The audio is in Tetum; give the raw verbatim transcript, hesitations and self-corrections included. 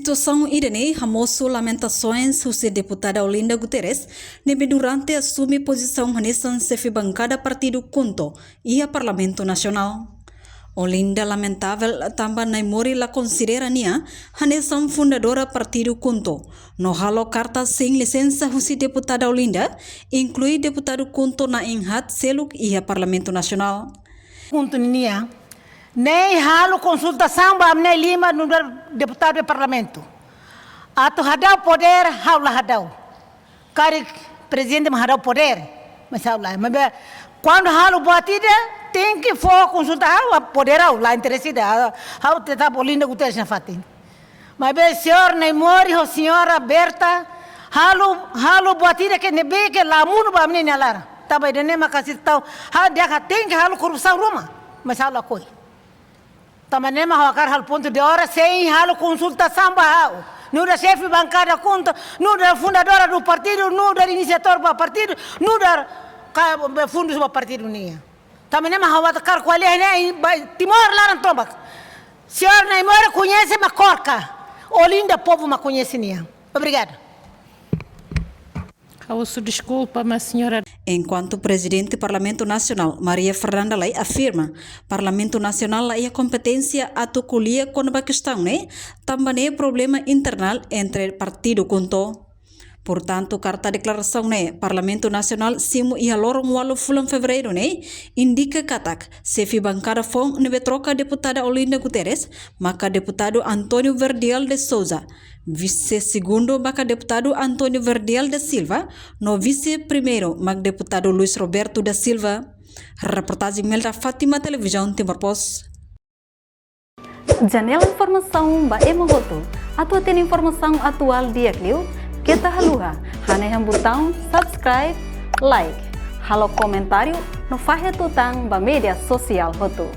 Situasaun ida-ne'e hamosu lamentasoens husi deputada Olinda Guterres, ne'ebé durante asume pozisaun hanesan xefe bankada partidu KHUNTO iha Parlamentu Nasionál. Olinda lamentavel tanba Naimori la konsidera nia hanesan fundadora partidu KHUNTO, no halo karta sein lisensa husi deputada Olinda, inklui deputadu KHUNTO na'in-haat seluk iha Parlamentu Nasionál. KHUNTO nian, ne'e halo konsultasaun ba ami-nia lima nu'udar deputadu parlamentu. Atu hadau podér, ha'u la hadau. Karik prezidente mak hadau podér, mas ha'u la. Maibé, kuandu halo buat ida, tenke fó konsulta ha'u, podér ha'u, la interese ida, ha'u, ha'u tetap Olinda Guterres nia fatin. Maibé, señór Naimori ho señora Berta, halo, halo buat ida ke ne'ebé ke la monu ba ami-nia laran. Tanba ida-ne'e mak kasi tau, ha'u dehan katak tenke halo korrupsaun ruma, mas ha'u lakohi. Tanba ne'e mak ha'u hakarak halo pontu de ordem, sein halo konsultasaun ba ha'u. Nu'udar xefe bankada KHUNTO, nu'udar fundadora do partidu, nu'udar inisiatór ba partidu, nu'udar ka, fundus ba partidu nian. Tanba ne'e mak ha'u hakarak ko'alia ne'e ba Timor laran tomak. Señór Naimori koñese mak KORKA. Olinda povu mak koñese nia. Obrigada. Ha'u husu deskulpa, mas señora. Enkuantu Prezidente Parlamentu Nasionál, Maria Fernanda Lay, afirma, Parlamentu Nasionál la iha kompeténsia atu ko'alia kona-ba kestaun ne'e, tanba ne'e problema internál entre partidu KHUNTO. Portantu, karta deklarasaun ne'e Parlamentu Nasionál simu iha loron ualu fulan Fevereiru ne'e, indika katak xefe bankada foun ne'ebé troka deputada Olinda Guterres, maka deputadu António Verdial de Sousa, vise segundu maka deputadu António Verdial da Silva, no vise primeiru mak deputadu Luis Roberto da Silva. Reportajen Melda Fátima, Televizaun Timor Post. Janela informasaun ba ema hotu. Atu hatene informasaun atuál di'ak liu, keta haluha hanehan butaun subscribe, like, halo komentáriu no fahe tutan ba média sosiál hotu.